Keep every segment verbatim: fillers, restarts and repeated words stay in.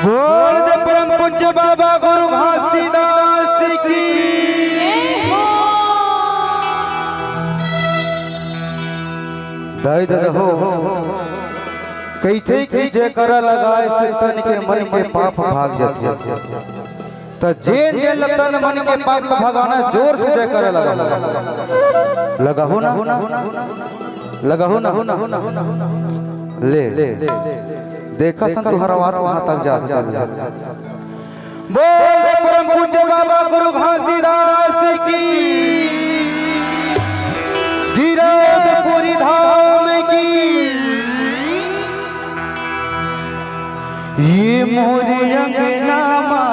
बोल दे परम पूज्य बाबा गुरु घासीदास जी की। दाई ददा हो, कहिथे कि जयकारा लगाए से तन के मन के पाप भाग जाथे। त जेन जेन ल तन मन के पाप ल भगाना, जोर से जयकारा लगा। लगाहू ना? लगाहू ना? ले, देखत हन तुंहर आवाज कहां तक जात हे। बोल दे परम पूज्य बाबा गुरु घासीदास की, गिरधपुरी धाम की। ये मोर अंगना मा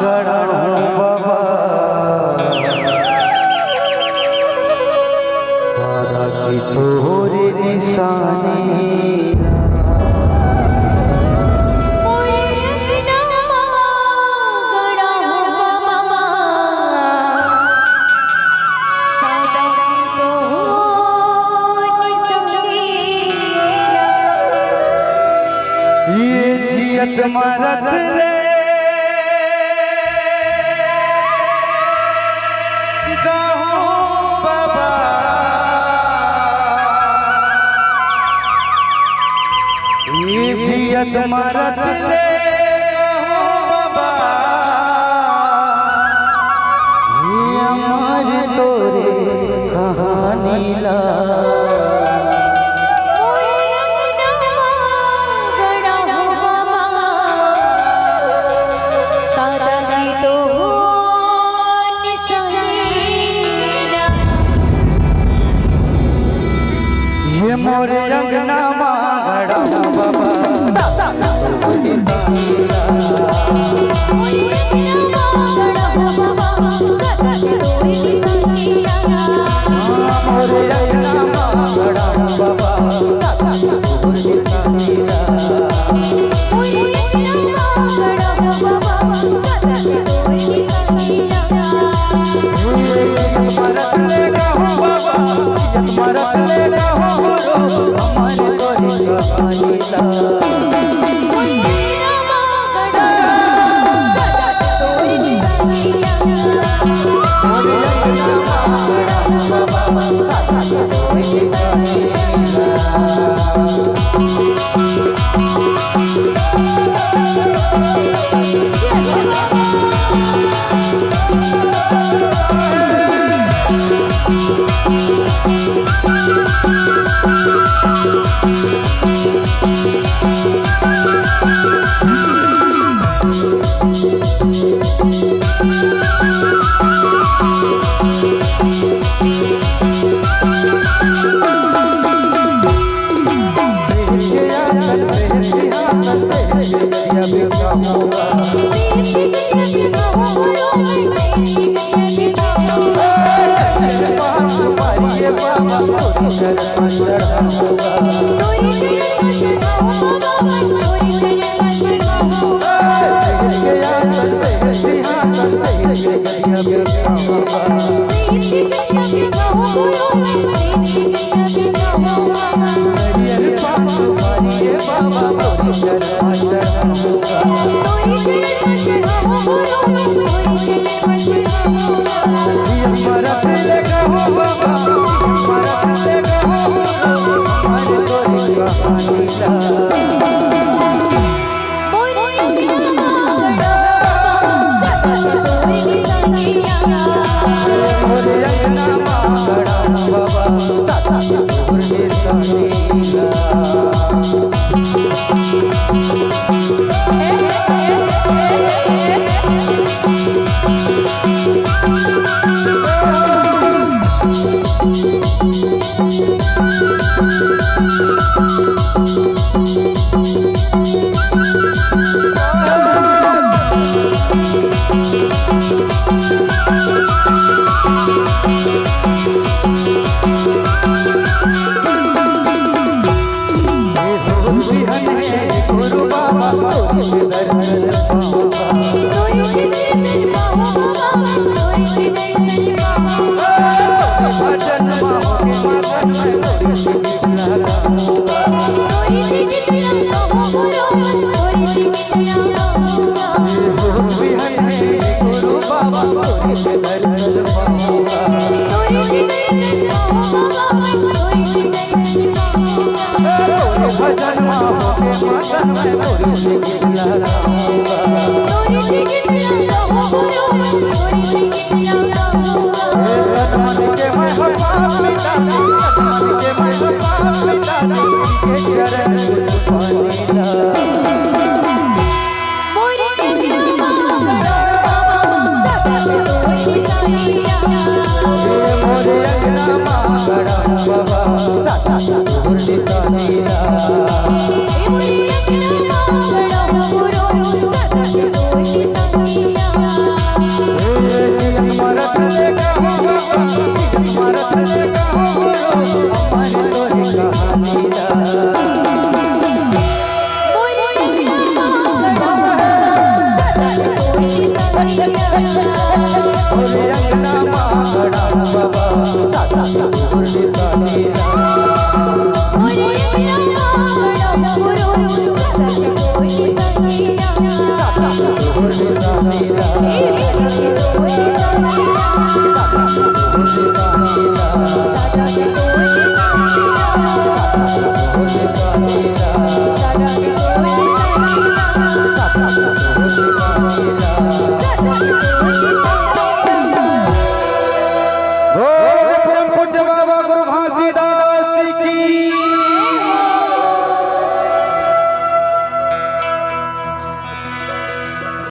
गड़ा हूँ बाबा, दादा की तोर निशानी। ये जियत मरत ले गाहूं बाबा, ये जियत मरत ले गाहूं बाबा, ये अमर तोरे कहानी ला। ये मोरे अंगना मा गड़ा बाबा।